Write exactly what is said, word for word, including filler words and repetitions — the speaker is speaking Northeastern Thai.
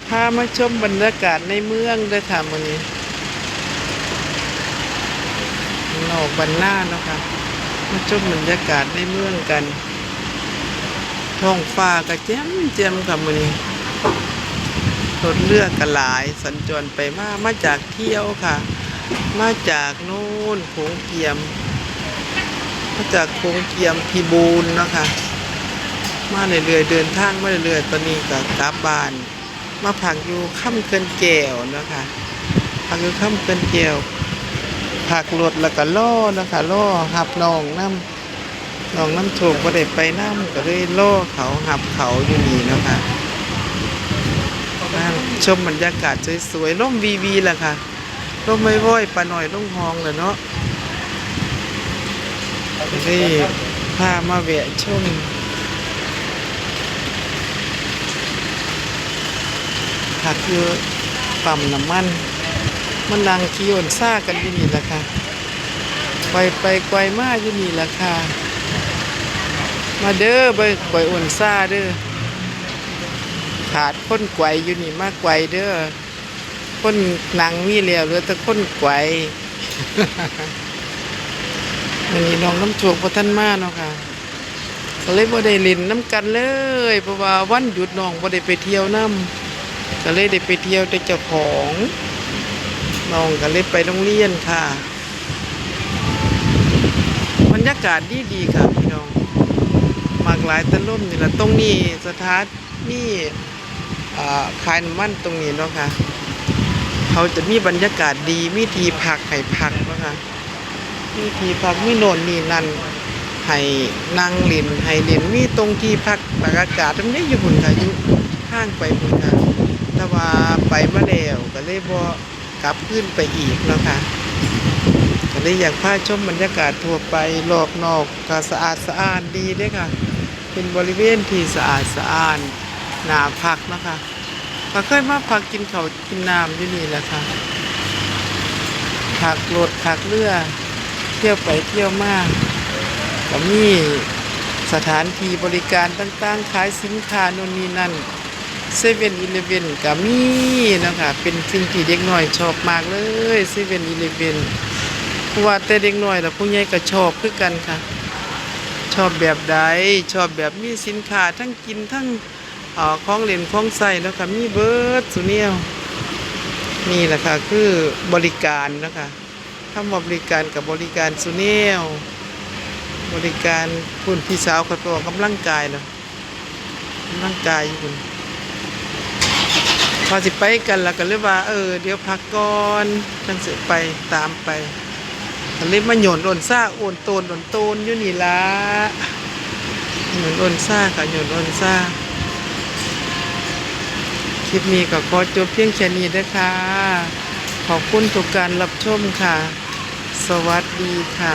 พามาชมบรรยากาศในเมืองเด้อค่ะมื้อนี้ นอกบ้านนาเนาะค่ะ มาชมบรรยากาศในเมืองกัน ท้องฟ้าก็แจ่มแจ่มค่ะมื้อนี้ รถเรือก็หลาย สัญจรไปมา มาจากเที่ยวค่ะ มาจากโน่นโขงเจียม มาจากโขงเจียมพิบูลเนาะค่ะ มาเรื่อยๆ เดินทางมาเรื่อยๆ ตอนนี้ก็กลับบ้าน มาพักอยู่คำเขื่อนแก้วเนาะค่ะ พักอยู่คำเขื่อนแก้ว พักรถแล้วก็รอเนาะค่ะ รอรับน้องนำ น้องนำโชคบ่ได้ไปนำ ก็เลยรอเขา รับเขาอยู่นี่เนาะค่ะ มาชมบรรยากาศสวยๆ ลมวีวีล่ะค่ะ ลมว่อยๆ ปลาน้อยลงห้องแล้วเนาะ ก็เลยพามาแวะชม พักอยู่ปั๊มน้ำมัน มานั่งขี่โอนซ่ากันอยู่นี่ล่ะค่ะ ไกวไปไกวมาอยู่นี่ล่ะค่ะ มาเด้อ ไปไกวโอนซ่าเด้อ ขาดคนไกวอยู่นี่ มาไกวเด้อ คนนั่งมีแล้ว เหลือแต่คนไกว มื้อนี้น้องนำโชคบ่ทันมาเนาะค่ะ ก็เลยบ่ได้เล่นนำกันเลย เพราะว่าวันหยุดน้องบ่ได้ไปเที่ยวนำ ก็เลยได้ไปเที่ยวแต่เจ้าของ น้องก็เลยไปโรงเรียนค่ะ บรรยากาศดีๆ ค่ะพี่น้อง มักหลายแต่ลมนี่ล่ะ ตรงนี้สถานี อ่า ขายน้ำมันตรงนี้เนาะค่ะ เขาจะมีบรรยากาศดี มีที่พักให้พักเนาะค่ะ มีที่พัก มีโน่นนี่นั่น ให้นั่งเล่น ให้เล่น มีตรงที่พักตากอากาศ มันมีอยู่พุ้นค่ะ อยู่ทางไปพุ้นค่ะ แต่ว่าไปมาแล้วก็เลยบ่กลับคืนไปอีกเนาะค่ะ ก็เลยอยากพาชมบรรยากาศทั่วไป รอบนอกก็สะอาดสะอ้านดีเด้อค่ะ เป็นบริเวณที่สะอาดสะอ้าน น่าพักเนาะค่ะ ก็เคยมาพักกินข้าวกินน้ำอยู่นี่แหละค่ะ พักรถพักเรือ เที่ยวไปเที่ยวมา ก็มีสถานที่บริการต่างๆ ขายสินค้าโน่นนี่นั่น เซเว่นอีเลฟเว่นก็มีเนาะค่ะ เป็นสิ่งที่เด็กน้อยชอบมากเลย เซเว่นอีเลฟเว่น เพราะว่าแต่เด็กน้อยแล้วผู้ใหญ่ก็ชอบคือกันค่ะ ชอบแบบใด ชอบแบบมีสินค้าทั้งกินทั้ง เอ่อ ของเล่นของใช้เนาะค่ะ มีเบิดซุแนว นี่แหละค่ะ คือบริการเนาะค่ะ คำว่าบริการก็บริการซุแนว บริการ พุ้นพี่สาวข้อยไปออกกำลังกายแล้ว กำลังกายอยู่พุ้น ว่าสิไปกันแล้วก็เลยว่า เออ เดี๋ยวพักก่อน จั่งสิไป ตามไป ก็เลยมาโยนโอนซ่า โอนโตน โอนโตนอยู่นี่ล่ะ โยนโอนซ่าค่ะ โยนโอนซ่า คลิปนี้ก็ขอจบเพียงแค่นี้เด้อค่ะ ขอบคุณทุกการรับชมค่ะ สวัสดีค่ะ